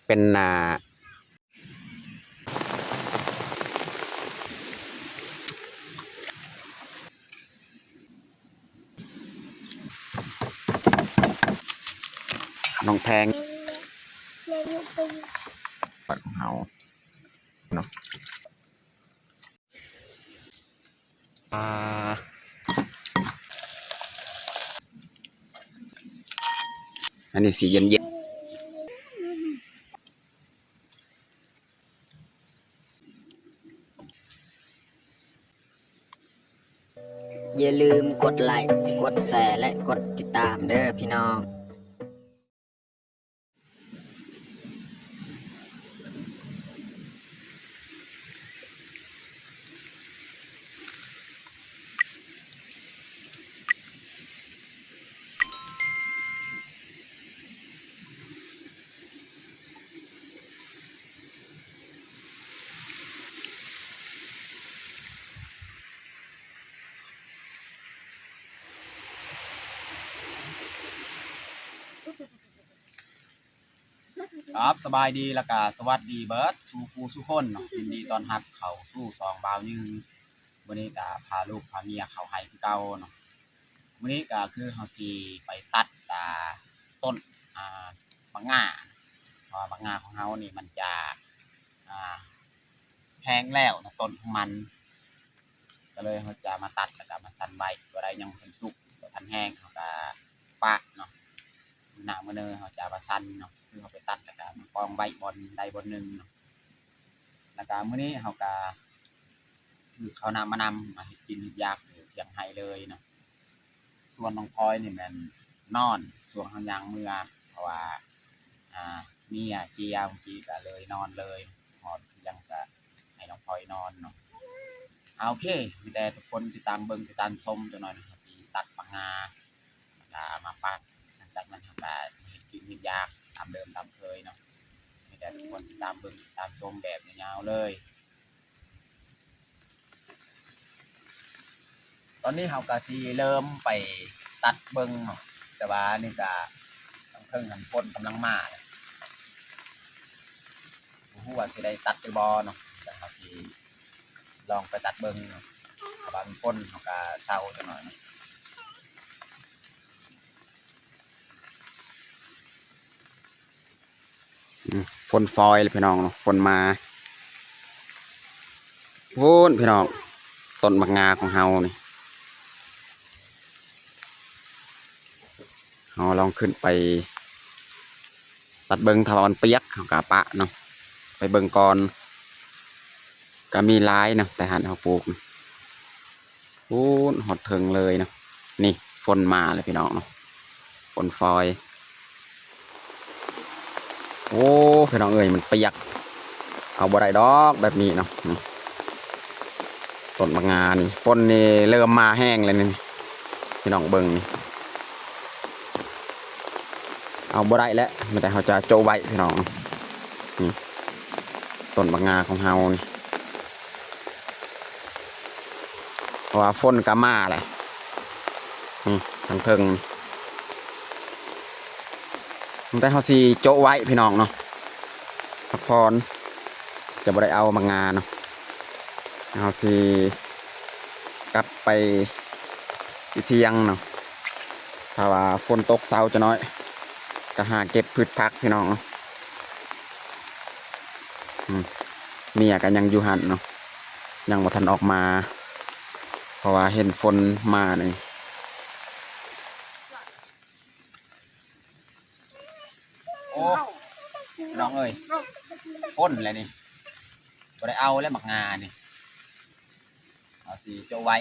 ເປັນໜ້າ ນ້ອງແພງ ຂອງເຮົາເນາະ. ອ່າ ອັນນີ້ສີເຢັນໆ. ຢ່າລືມກົດໄລ, ກົດແຊ ແລະ ກົດຕິດຕາມເດີພີ່ນ້ອງ. ຄັບ ສະບາຍດີ ແລ້ວກະສະຫວັດດີເບິດສູ່ຜູ້ສູ່ຄົນເນາະ, ຍິນດີຕ້ອນຮັບເຂົ້າສູ່ຊ່ອງບ່າວຍືນ. ມື້ນີ້ກະພາລູກພາເມຍເຂົ້າໄຮ່ຄືເກົ່າເນາະ. ມື້ນີ້ກະຄືເຮົາຊິໄປຕັດ ອ່າ ຕົ້ນ ອ່າ ບັກງາ, ເພາະວ່າບັກງາຂອງເຮົານີ້ມັນຈະ ອ່າ ແຫ້ງແລ້ວເນາະ ຕົ້ນຂອງມັນ, ກະເລີຍເຮົາຈະມາຕັດ ແລ້ວກະມາສັນໄວ້. ຕົວໃດຍັງບໍ່ທັນສຸກ ບໍ່ທັນແຫ້ງ ເຮົາກະປະເນາະ, ມື້ໜ້າມື້ເນີເຮົາຈະມາສັນເນາະ, ຄືເຮົາໄປຕັດ ແລ້ວກະມາກອງໄວ້ບ່ອນໃດບ່ອນໜຶ່ງເນາະ. ແລ້ວກະມື້ນີ້ເຮົາກະຖືເຂົ້ານ້ຳມານຳ ມາເຮັດກິນເຮັດຢາກຢູ່ທຽງໄຮ່ເລີຍເນາະ. ສ່ວນນ້ອງພອຍນີ້ແມ່ນນອນ ຊ່ວງເຮົາຍ່າງເມືອ ເພາະວ່າ ອ່າ ເມຍເຈຍເມື່ອກີ້ກະເລີຍນອນເລີຍ, ຮອດທຽງກະໃຫ້ນ້ອງພອຍນອນເນາະ. ອ່າ ໂອເຄ ມີແຕ່ທຸກຄົນຕິດຕາມເບິ່ງ ຕິດຕາມຊົມ. ຈັກໜ່ອຍເຮົາຊິຕັດບັກງາ ແລ້ວກະເອົາມາປັກ, ຫຼັງຈາກນັ້ນເຮົາກະເຮັດກິນເຮັດຢາກຕາມເດີມຕາມເຄີຍເນາະ. ມີແຕ່ທຸກຄົນຕິດຕາມເບິ່ງ ຕິດຕາມຊົມແບບຍາວໆເລີຍ. ຕອນນີ້ເຮົາກະຊິເລີ່ມໄປຕັດເບິ່ງເນາະ, ແຕ່ວ່ານີ້ກະທາງເທິງຫັ້ນຝົນກຳລັງມາແຫຼະ, ບໍ່ຮູ້ວ່າຊິໄດ້ຕັດຫຼືບໍ່ເນາະ, ແຕ່ເຮົາຊິລອງໄປຕັດເບິ່ງເນາະ, ຖ້າວ່າມັນຝົນເຮົາກະເຊົາຈັກໜ່ອຍເນາະ. ອືມ ຝົນຟອຍແລ້ວພີ່ນ້ອງເນາະ, ຝົນມາ. ພຸ້ນພີ່ນ້ອງ ຕົ້ນບັກງາຂອງເຮົານີ້, ເຮົາລອງຂຶ້ນໄປຕັດເບິ່ງ, ຖ້າວ່າມັນປຽກເຮົາກະປະເນາະ, ໄປເບິ່ງກ່ອນ. ກະມີຫຼາຍເນາະ ແຕ່ຫັ້ນເຮົາປູກ. ພຸ້ນ ຮອດເທິງເລີຍເນາະ. ນີ້ຝົນມາແລ້ວພີ່ນ້ອງເນາະ, ຝົນຟອຍ. ໂອ້ ພີ່ນ້ອງເອີຍ ມັນປຽກ ເອົາບໍ່ໄດ້ດອກແບບນີ້ເນາະ. ນີ້ ຕົ້ນບັກງານີ້ ຝົນນີ້ເລີ່ມມາແຮງແລ້ວນີ້ ພີ່ນ້ອງເບິ່ງນີ້. ເອົາບໍ່ໄດ້ແລ້ວ ມີແຕ່ເຮົາຈະໂຈະໄວ້ພີ່ນ້ອງ. ນີ້ ຕົ້ນບັກງາຂອງເຮົານີ້ ເພາະວ່າຝົນກະມາແຫຼະ. ນີ້ ທາງເທິງ ມີແຕ່ເຮົາຊິໂຈະໄວ້ພີ່ນ້ອງເນາະ, ພັກຜ່ອນ ຈະບໍ່ໄດ້ເອົາບັກງາເນາະ. ເຮົາຊິກັບໄປທີ່ທຽງເນາະ, ຖ້າວ່າຝົນຕົກເຊົາຈັກໜ້ອຍ ກະຫາເກັບພືດຜັກພີ່ນ້ອງເນາະ. ອືມ ເມຍກະຍັງຢູ່ຫັ້ນເນາະ, ຍັງບໍ່ທັນອອກມາ ເພາະວ່າເຫັນຝົນມານີ້. ໂອ້ ພີ່ນ້ອງເອີຍ ຝົນແລ້ວນີ້ ບໍ່ໄດ້ເອົາແລ້ວບັກງານີ້. ເຮົາຊິໂຈະໄວ້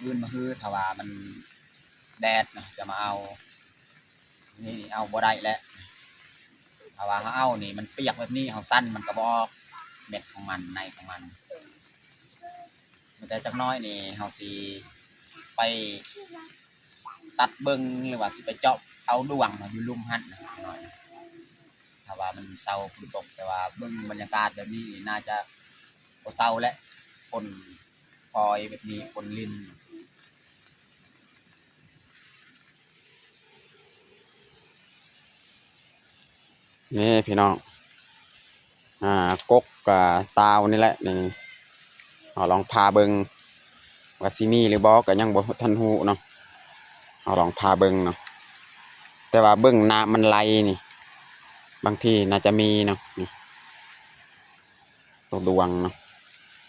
ມື້ອື່ນມະຮື ຖ້າວ່າມັນແດດນະ ຈະມາເອົາ. ນີ້ເອົາບໍ່ໄດ້ແລ້ວ, ຖ້າວ່າເຮົາເອົານີ້ມັນປຽກແບບນີ້ ເຮົາສັນມັນກະບໍ່ອອກ ເມັດຂອງມັນ ໃນຂອງມັນ. ມີແຕ່ຈັກໜ້ອຍນີ້ເຮົາຊິໄປຕັດເບິ່ງ ຫຼືວ່າຊິໄປເຈາະເອົາດ້ວງຢູ່ລຸ່ມຫັ້ນນະ ຈັກໜ້ອຍ ຖ້າວ່າມັນເຊົາຝົນຕົກ. ແຕ່ວ່າເບິ່ງບັນຍາກາດແບບນີ້ນີ້ ໜ້າຈະບໍ່ເຊົາແຫຼະ, ຝົນຟອຍແບບນີ້ ຝົນລິນ. ໂ ນີ້ພີ່ນ້ອງ ອ່າ ກົກ ອ່າ ຕ່າວນີ້ແຫຼະ ນີ້ ເຮົາລອງຜ່າເບິ່ງວ່າຊິມີຫຼືບໍ່ ກໍຍັງບໍ່ທັນຮູ້ເນາະ. ເຮົາລອງຜ່າເບິ່ງເນາະ ແຕ່ວ່າເບິ່ງນ້ຳມັນໄຫຼນີ້ ບາງທີໜ້າຈະມີເນາະ. ນີ້ ໂຕດວງເນາະ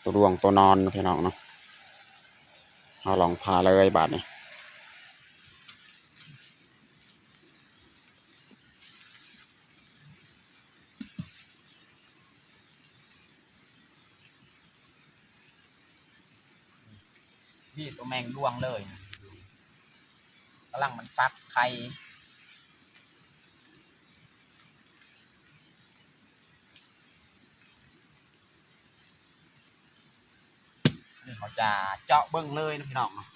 ໂຕດວງ ໂຕນອນເນາະ ພີ່ນ້ອງເນາະ. ເຮົາລອງຜ່າເລີຍບາດນີ້. ນີ້ໂຕແມງດວງເລີຍ ກຳລັງມັນຟັກໄຂ່. ນີ້ເຮົາຈະເຈາະເບິ່ງເລີຍນະພີ່ນ້ອງເນາະ.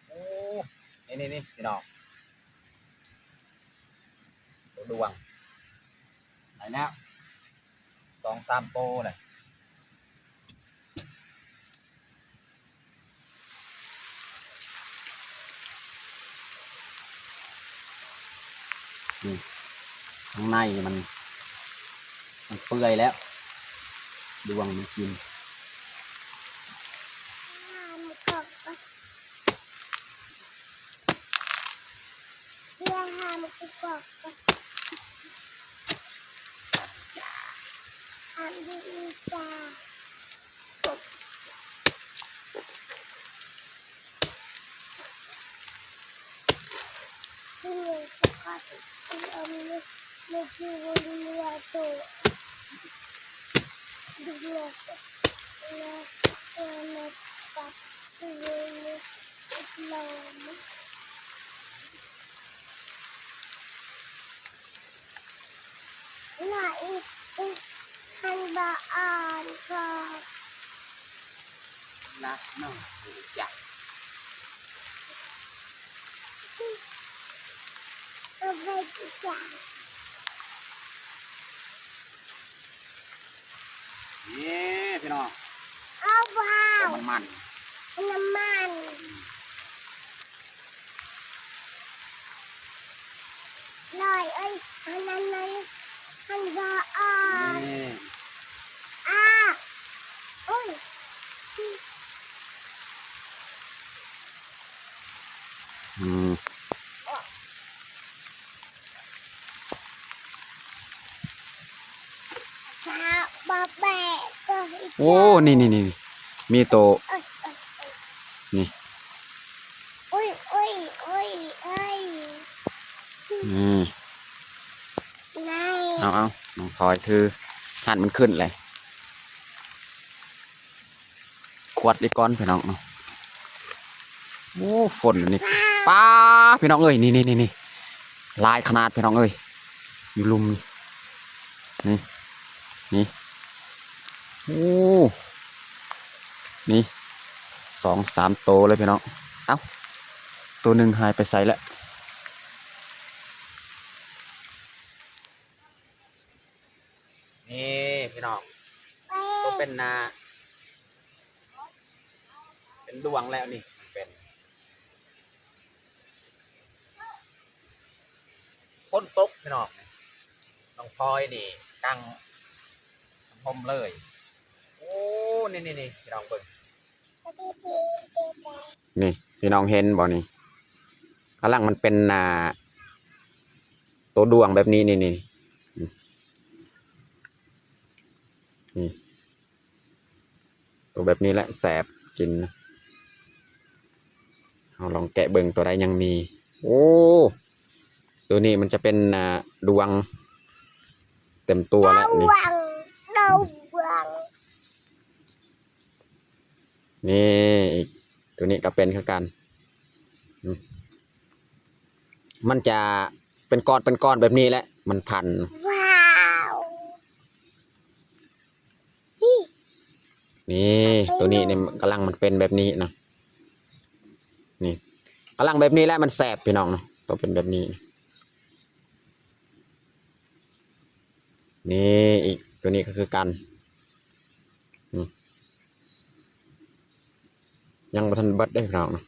ໂອ້ ນີ້ໆໆ ພີ່ນ້ອງ ໂຕດວງ ໄດ້ແລ້ວ ສອງສາມໂຕແຫຼະ. ນີ້ ຂ້າງໃນມັນ ມັນເປື່ອຍແລ້ວ ດວງມັນກິນ. ລະອີກ ອີກ ຄັນບໍ່ອ່ອນກໍ ລະນ້ອງຮູ້ຈັກ ກໍໄປຈັກ. ນີ້ພີ່ນ້ອງ ເອົາບໍ່ ເອົາ ນ້ຳມັນ ນ້ຳມັນ ລອຍເອີຍ ອັນນັ້ນມັນ ມັນບໍ່ອອກ ນີ້ ອາ ໂອ້ຍ ອືມ. ໂອ້ ນີ້ໆໆ ມີໂຕ ນີ້ ອຸ້ຍ ອຸ້ຍ ອຸ້ຍ ເອີຍ ນີ້ ເອົາໆ ນ້ອງພອຍຖື ຫັ້ນມັນຂຶ້ນເລີຍ. ກວດອີກກ່ອນພີ່ນ້ອງເນາະ. ໂອ້ ຝົນນີ້ ປ້າ ພີ່ນ້ອງເອີຍ ນີ້ໆໆ ຫຼາຍຂະໜາດພີ່ນ້ອງເອີຍ ຢູ່ລຸ່ມນີ້ ນີ້ ນີ້ ໂອ້ ນີ້ ສອງສາມໂຕເລີຍພີ່ນ້ອງ. ເອົ້າ ໂຕໜຶ່ງຫາຍໄປໃສແລ້ວ? ນີ້ພີ່ນ້ອງ ໂຕເປັນນາ ເປັນດວງແລ້ວນີ້ ເປັນ ຝົນຕົກພີ່ນ້ອງ ນ້ອງພອຍນີ້ກາງຮົ່ມເລີຍ. ໂອ້ ນີ້ໆໆ ພີ່ນ້ອງເບິ່ງ ນີ້ພີ່ນ້ອງເຫັນບໍ່ນີ້ ກຳລັງມັນເປັນ ອ່າ ໂຕດວງແບບນີ້ ນີ້ ນີ້ ນີ້ ໂຕແບບນີ້ແຫຼະແຊບກິນ. ເຮົາລອງແກະເບິ່ງໂຕໃດຍັງມີ. ໂອ້ ໂຕນີ້ມັນຈະເປັນ ອ່າ ດວງເຕັມຕົວແລ້ວນີ້ ດວງ ດວງ ນີ້ອີກ ໂຕນີ້ກໍເປັນຄືກັນ ອືມ ມັນຈະເປັນກ້ອນ ເປັນກ້ອນແບບນີ້ແຫຼະ ມັນພັນ ວ້າ ນີ້ ໂຕນີ້ນີ້ກຳລັງມັນເປັນແບບນີ້ນະ ນີ້ກຳລັງແບບນີ້ແຫຼະມັນແຊບພີ່ນ້ອງເນາະ ໂຕເປັນແບບນີ້ ນີ້ອີກ ໂຕນີ້ກໍຄືກັນ ນີ້ ຍັງບໍ່ທັນເບິດເດ້ພີ່ນ້ອງນະ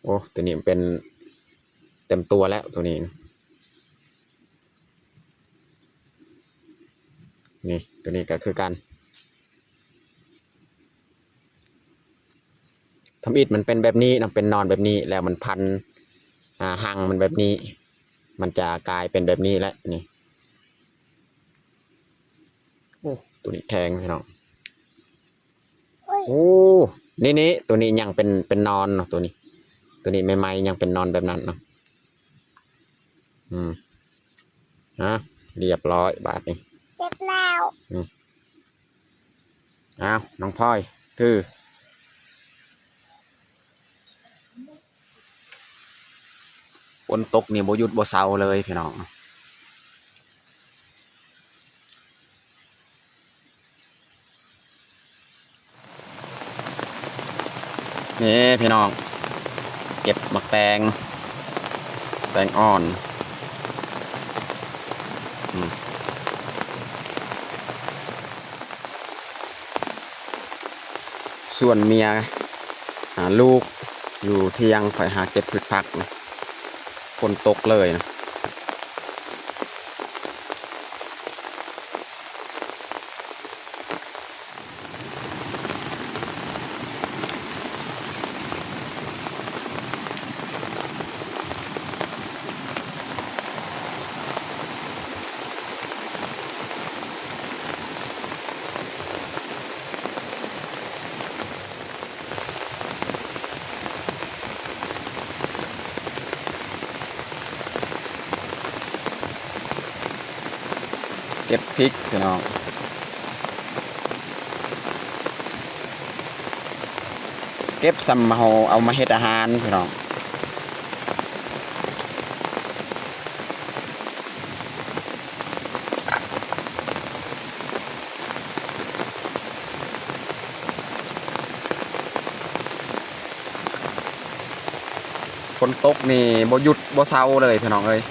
ໂອ້ ໂຕນີ້ເປັນເຕັມຕົວແລ້ວ ໂຕນີ້ ນີ້ ໂຕນີ້ກໍຄືກັນ ທຳອິດມັນເປັນແບບນີ້ນະ ເປັນໜອນແບບນີ້ ແລ້ວມັນພັນ ອ່າ ຮັງມັນແບບນີ້ ມັນຈະກາຍເປັນແບບນີ້ແຫຼະ ນີ້ ໂອ້ ໂຕນີ້ແຂງພີ່ນ້ອງ ໂອ້ຍ ໂອ້ ນີ້ໆ ໂຕນີ້ຍັງເປັນ ເປັນໜອນເນາະ ໂຕນີ້ ໂຕນີ້ໃໝ່ໆ ຍັງເປັນໜອນແບບນັ້ນເນາະ ອືມ ຮະ ຮຽບຮ້ອຍບາດນີ້ ເກັບແລ້ວ ອືມ ອ້າວ ນ້ອງພອຍ ຄື ຝົນຕົກນີ້ບໍ່ຢຸດບໍ່ເຊົາເລີຍພີ່ນ້ອງ ນີ້ພີ່ນ້ອງ ເກັບໝາກແຕງ ແຕງອ່ອນ ອືມ ສ່ວນເມຍ ອ່າ ລູກຢູ່ທ່ຽງ ຂ້ອຍຫາເກັບພືດຜັກ ຝົນຕົກເລີຍນະ. ເກັບພິກພີ່ນ້ອງ ເກັບສ່ຳເຮົາເອົາມາເຮັດອາຫານພີ່ນ້ອງ. ຝົນຕົກນີ້ບໍ່ຢຸດບໍ່ເຊົາເລີຍພີ່ນ້ອງເອີຍ.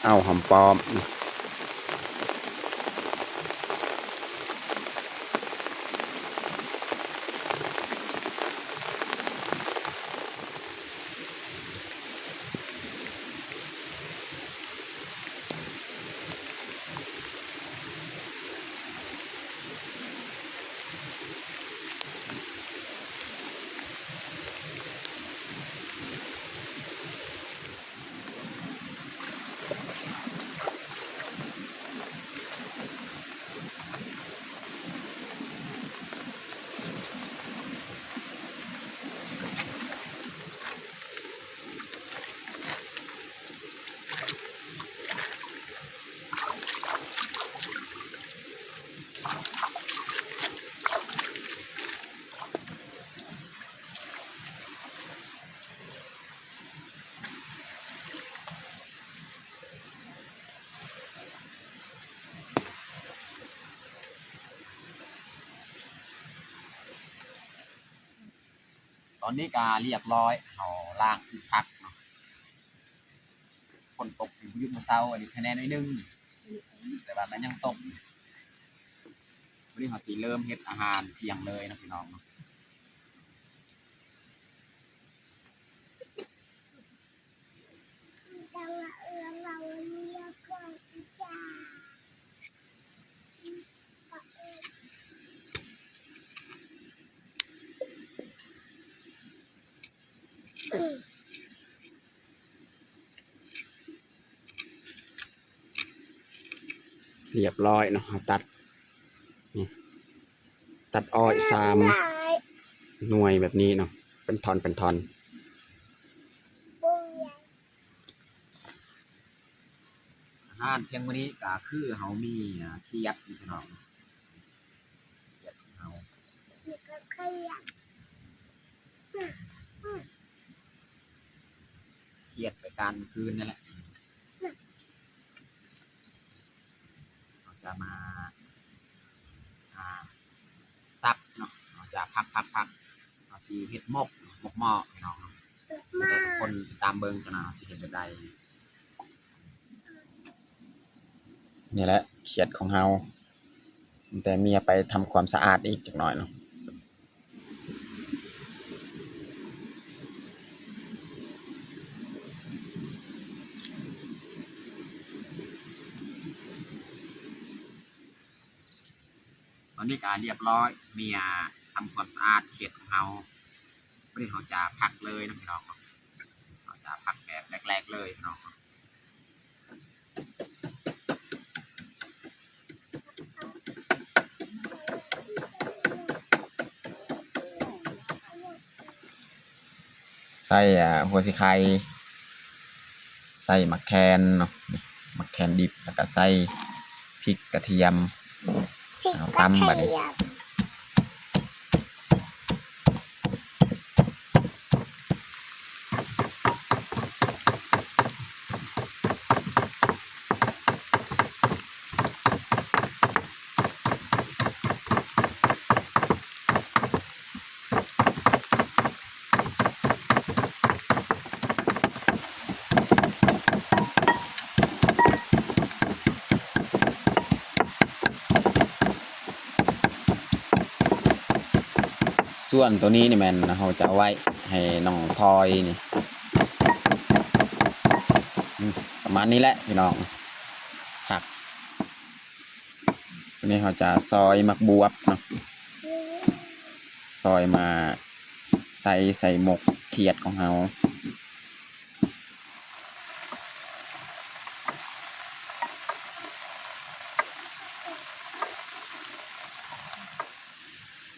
ເອົາຫອມປ້ອມ. ຕອນນີ້ກະລຽບຮ້ອຍ ເຮົາລ້າງພືດຜັກເນາະ. ຝົນຕົກຢູ່ບໍ່ຢຸດບໍ່ເຊົາ ອັນນີ້ຄະແນນໜ້ອຍໜຶ່ງ ແຕ່ວ່າກະຍັງຕົກ. ມື້ນີ້ເຮົາຊິເລີ່ມເຮັດອາຫານທ່ຽງເລີຍເນາະ ພີ່ນ້ອງເນາະ. ລຽບຮ້ອຍເນາະ ເຮົາຕັດ ນີ້ ຕັດອ້ອຍສາມໜ່ວຍແບບນີ້ເນາະ ເປັນທ່ອນເປັນທ່ອນ. ອາຫານ ທ່ຽງມື້ນີ້ກໍຄືເຮົາມີ ອ່າ ຂຽດພີ່ນ້ອງ ຂຽດຂອງເຮົາ ຂຽດໄປກາງຄືນນັ້ນແຫຼະ ເຮົາຈະມາ ອ່າ ສັບເນາະ ເຮົາຈະຜັກໆໆ ເຮົາຊິເຮັດໝົກ ໝົກໝໍ້ພີ່ນ້ອງເນາະ ແຕ່ທຸກຄົນຕິດຕາມເບິ່ງກັນເນາະ ເຮົາຊິເຮັດແບບໃດ. ນີ້ແຫຼະຂຽດຂອງເຮົາ ແຕ່ເມຍໄປທຳຄວາມສະອາດອີກຈັກໜ້ອຍເນາະ. ຕອນນີ້ກໍຮຽບຮ້ອຍ ເມຍທຳຄວາມສະອາດຂຽດຂອງເຮົາ. ບາດນີ້ເຮົາຈະຜັກເລີຍເນາະພີ່ນ້ອງເນາະ ເຮົາຈະຜັກແບບແຫຼກໆເລີຍພີ່ນ້ອງເນາະ. ໃສ່ ອ່າ ຫົວສີໄຄ ໃສ່ໝາກແຄນເນາະ ໝາກແຄນດິບ ແລ້ວກໍໃສ່ພິກກະທຽມ ເອົາຕຳບາດນີ້. ສ່ວນໂຕນີ້ນີ້ແມ່ນເຮົາຈະເອົາໄວ້ໃຫ້ນ້ອງພອຍນີ້ ອືມ ປະມານນີ້ແຫຼະພີ່ນ້ອງ ຄັກ. ນີ້ເຮົາຈະຊອຍໝາກບວບເນາະ ຊອຍມາໃສ່ ໃສ່ໝົກຂຽດຂອງເຮົາ.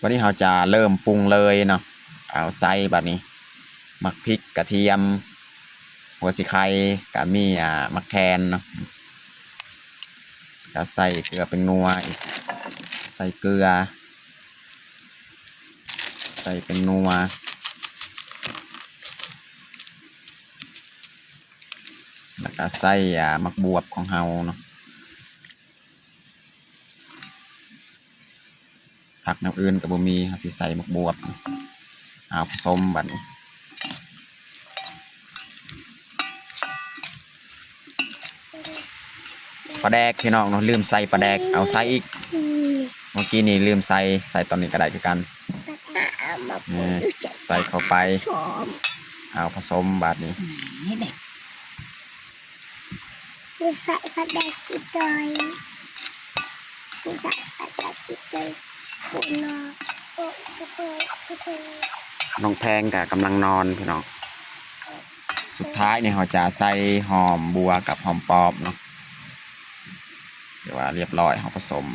ບາດນີ້ເຮົາຈະເລີ່ມປຸງເລີຍເນາະ ເອົາໃສ່ບາດນີ້ ໝາກພິກ ກະທຽມ ຫົວສີໄຄ ກະມີ ອ່າ ໝາກແຄນເນາະ ກະໃສ່ເກືອແປ້ງນົວອີກ ໃສ່ເກືອ ໃສ່ແປ້ງນົວ ແລ້ວກະໃສ່ ອ່າ ໝາກບວບຂອງເຮົາເນາະ. ຜັກແນວອື່ນກໍບໍ່ມີ ເຮົາຊິໃສ່ໝາກບວບ ເອົາ ຜົມບັດນີ້ ປາແດກພີ່ນ້ອງເນາະ ລືມໃສ່ປາແດກ ເອົາໃສ່ອີກ ເມື່ອກີ້ນີ້ລືມໃສ່ ໃສ່ຕອນນີ້ກໍໄດ້ຄືກັນ ໃສ່ເຂົ້າໄປ ເອົາ ຜົສົມບາດນີ້. ໃສ່ປາແດກອີກໜ້ອຍ ໃສ່ປາແດກອີກໜ້ອຍ ໂອ້ ນ້ອງແພງກໍກຳລັງນອນພີ່ນ້ອງ. ສຸດທ້າຍນີ້ເຮົາຈະໃສ່ຫອມບົວກັບຫອມປອມເນາະ ຖືວ່າລຽບຮ້ອຍ ເຮົາຜົສົມ.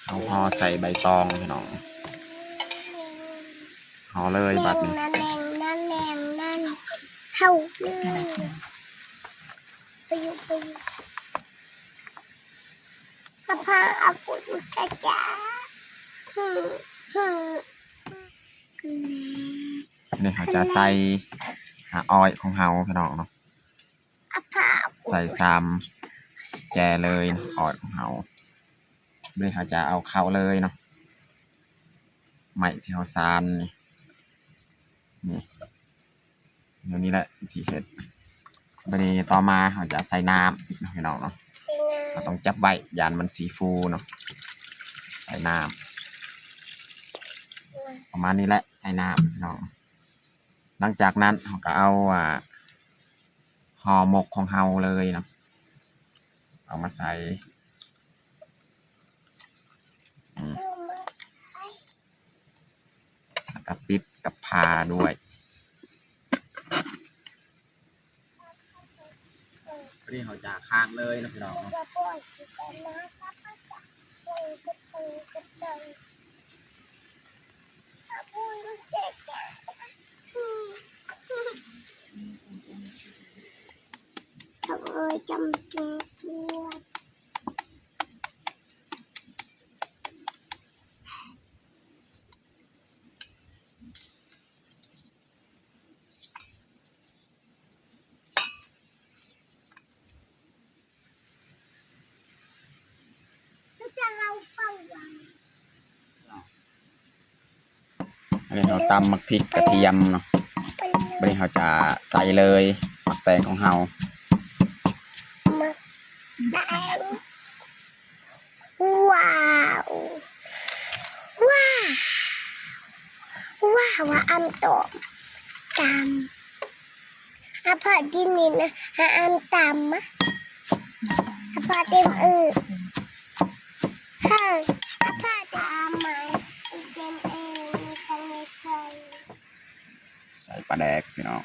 ເຮົາຫໍ່ໃສ່ໃບຕອງພີ່ນ້ອງ ຫໍ່ເລີຍບາດນີ້. ເຮົາ ໄປຢູ່ ໄປຢູ່ ກະພາອາກຸນຈະຈາ ຮື ຮື ນີ້ເຮົາຈະໃສ່ ອ່າ ອ້ອຍຂອງເຮົາພີ່ນ້ອງເນາະ ອາພາ ໃສ່ສາມແຈເລີຍ ອ້ອຍຂອງເຮົາ. ບາດນີ້ເຮົາຈະເອົາເຂົ້າເລີຍເນາະ ໄມ້ທີ່ເຮົາສານນີ້ ນີ້ ແນວນີ້ແຫຼະທີ່ເຮັດ. ບາດນີ້ຕໍ່ມາເຮົາຈະໃສ່ນ້ຳອີກເນາະພີ່ນ້ອງເນາະ ເຮົາຕ້ອງຈັບໄວ້ ຢ້ານມັນຊິຟູເນາະ ໃສ່ນ້ຳປະມານນີ້ແຫຼະ ໃສ່ນ້ຳພີ່ນ້ອງ. ຫຼັງຈາກນັ້ນເຮົາກໍເອົາ ອ່າ ຫໍ່ໝົກຂອງເຮົາເລີຍເນາະ ເອົາມາໃສ່ ອືມ ແລ້ວກໍປິດກັບຝາດ້ວຍ ນີ້ເຮົາຈະຄ້າງເລີຍເນາະພີ່ນ້ອງເນາະ. ອັນນີ້ເຮົາຕຳໝາກພິກກະທຽມເນາະ. ບັດນີ້ເຮົາຈະໃສ່ເລີຍໝາກແຕງຂອງເຮົາ. ໝາກແຕງ. ວ້າວ ວ້າວ ວ້າວ ວ່າອັນໂຕ ຕຳ ອາພອດດິນນີ້ນະ ຫາອັນຕຳມະ ອາພອດດິນອື່ນ ເຮີ ອາພອດຕຳມາ ເຕັມເອງ ມີຕັງໃສ່. ໃສ່ປາແດກພີ່ນ້ອງ.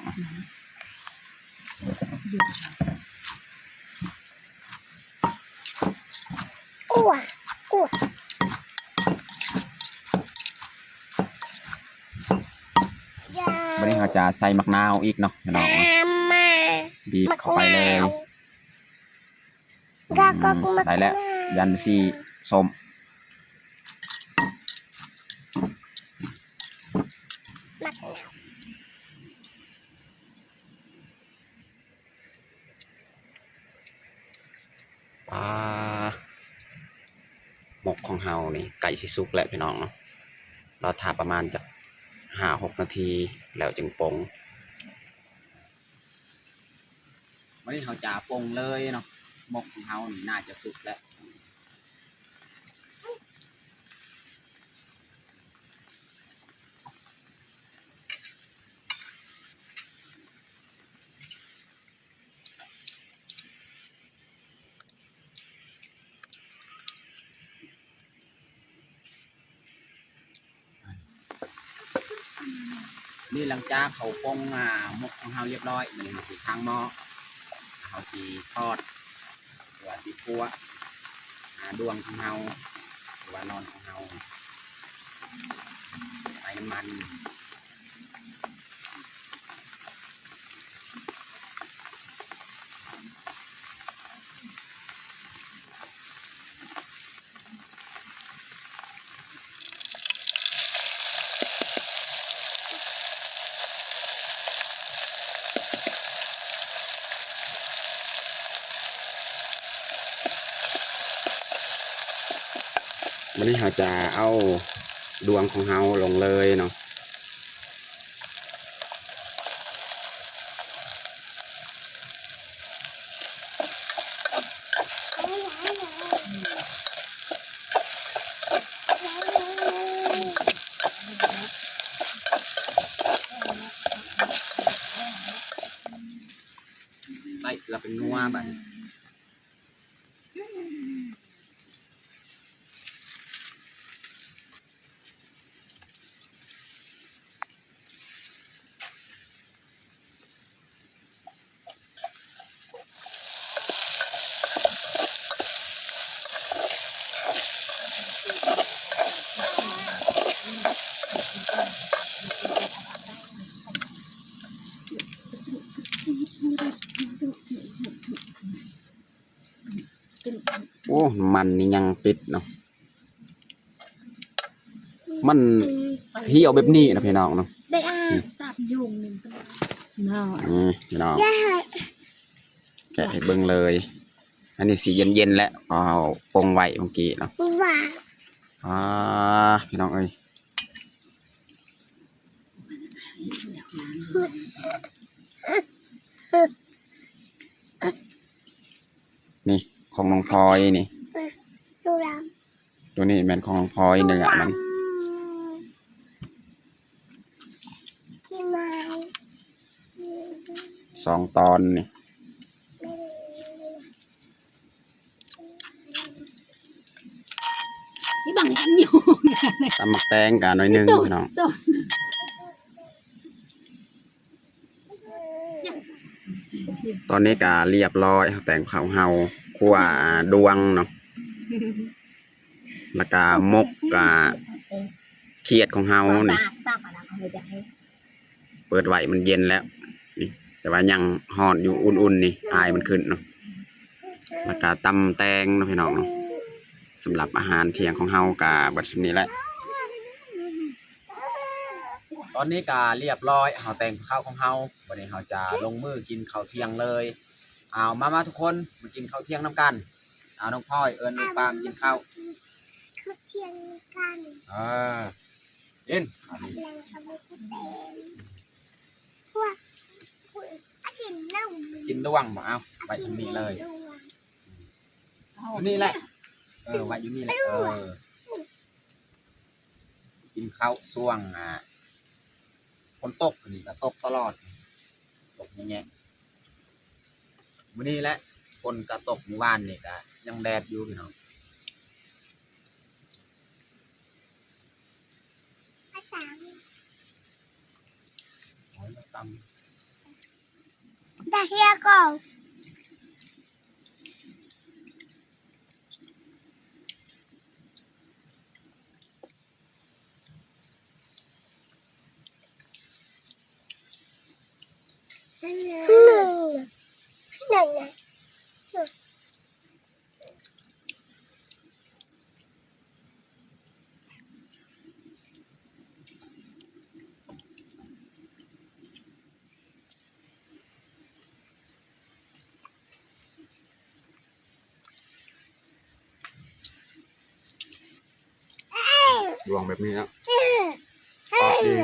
ອ້ວ ອ້ວ ບັດນີ້ເຮົາຈະໃສ່ໝາກນາວອີກເນາະພີ່ນ້ອງ ຕາມມາ ບີບເຂົ້າໄປເລີຍ. ອືມ ໄດ້ແລ້ວ ຢ້ານຊິສົ້ມ. ປາ ໝົກຂອງເຮົານີ້ໃກ້ຊິສຸກແລ້ວພີ່ນ້ອງເນາະ. ລໍຖ້າປະມານຈັກຫ້າຫົກນາທີ ແລ້ວຈຶ່ງປົງ. ບັດນີ້ເຮົາຈະປົງເລີຍເນາະ. ໝົກຂອງເຮົານີ້ໜ້າຈະສຸກແລ້ວ. ນີ້ຫຼັງຈາກເຮົາປົງ ອ່າ ໝົກຂອງເຮົາລຽບຮ້ອຍ ບັດນີ້ເຮົາຊິຄ້າງໝໍ້ ເຮົາຊິທອດ ຫຼືວ່າຊິຂົ້ວ ອ່າ ດວງຂອງເຮົາ ຫຼືວ່າໜອນຂອງເຮົາ ໃສ່ນ້ຳມັນ. ວັນນີ້ເຮົາຈະເອົາດວງຂອງເຮົາລົງເລີຍເນາະ. ໃສ່ເກືອເປັນນົວບາດນີ້. ໂອ້ ນ້ຳມັນນີ້ຍັງຕິດເນາະ. ມັນ ອັນນີ້ ຫ່ຽວແບບນີ້ນະພີ່ນ້ອງເນາະ. ໄດ້ອ່າ ອືມ ຕາບຍຸງນີ້ເນາະ. ນີ້ພີ່ນ້ອງ ແກະໃຫ້ເບິ່ງເລີຍ. ອັນນີ້ຊິເຢັນໆແລ້ວ ເຮົາປົງໄວ້ເມື່ອກີ້ເນາະ. ຫວານ ອ່າ ພີ່ນ້ອງເອີຍ. ນີ້ຂອງນ້ອງພອຍນີ້ ໂຕນີ້ແມ່ນຂອງນ້ອງພອຍ ເນື້ອມັນ ສອງຕອນນີ້. ອີ່ບັງເຫັນຢູ່ ຕຳໝາກແຕງກະໜ້ອຍໜຶ່ງພີ່ນ້ອງ. ຕອນນີ້ກະລຽບລ້ອຍ ເຮົາແຕ່ງເຂົ້າເຮົາ ຂົ້ວດ້ວງເນາະ ແລ້ວກະໝົກກະຂຽດຂອງເຮົານີ້ ເປີດໄວ້ມັນເຢັນແລ້ວນີ້ ແຕ່ວ່າຍັງຮ້ອນຢູ່ ອຸ່ນໆນີ້ ອາຍມັນຂຶ້ນເນາະ ແລ້ວກະຕຳແຕງເນາະ ພີ່ນ້ອງເນາະ. ສຳລັບອາຫານທ່ຽງຂອງເຮົາກະເບິດສ່ຳນີ້ແຫຼະ. ຕອນນີ້ກະລຽບລ້ອຍ ເຮົາແຕ່ງເຂົ້າຂອງເຮົາ ບັດນີ້ເຮົາຈະລົງມືກິນເຂົ້າທ່ຽງເລີຍ. ເອົາ ມາ ມາທຸກຄົນ ມາກິນເຂົ້າທ່ຽງນຳກັນ. ເອົາ ນ້ອງພອຍ ເອີ້ນລູກປາມກິນເຂົ້າ ເຂົ້າທ່ຽງນຳກັນ. ເອີ ກິນ ກິນດ້ວງບໍ່? ເອົາ ໄວ້ຢູ່ນີ້ເລີຍ ຢູ່ນີ້ແຫຼະ ເອີ ໄວ້ຢູ່ນີ້ແຫຼະ ເອີ. ກິນເຂົ້າຊ່ວງ ອ່າ ຝົນຕົກ ນີ້ກະຕົກຕະຫຼອດ ຕົກແຍະໆ ມື້ນີ້ແຫຼະ ຝົນກະຕົກ ມື້ວານນີ້ກະຍັງແດດຢູ່ ພີ່ນ້ອງ. ດວງແບບນີ້ເນາະ ເຄາະດີ.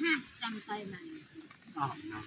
ຮາກຈັງໄຟມັນ ອອກມາ.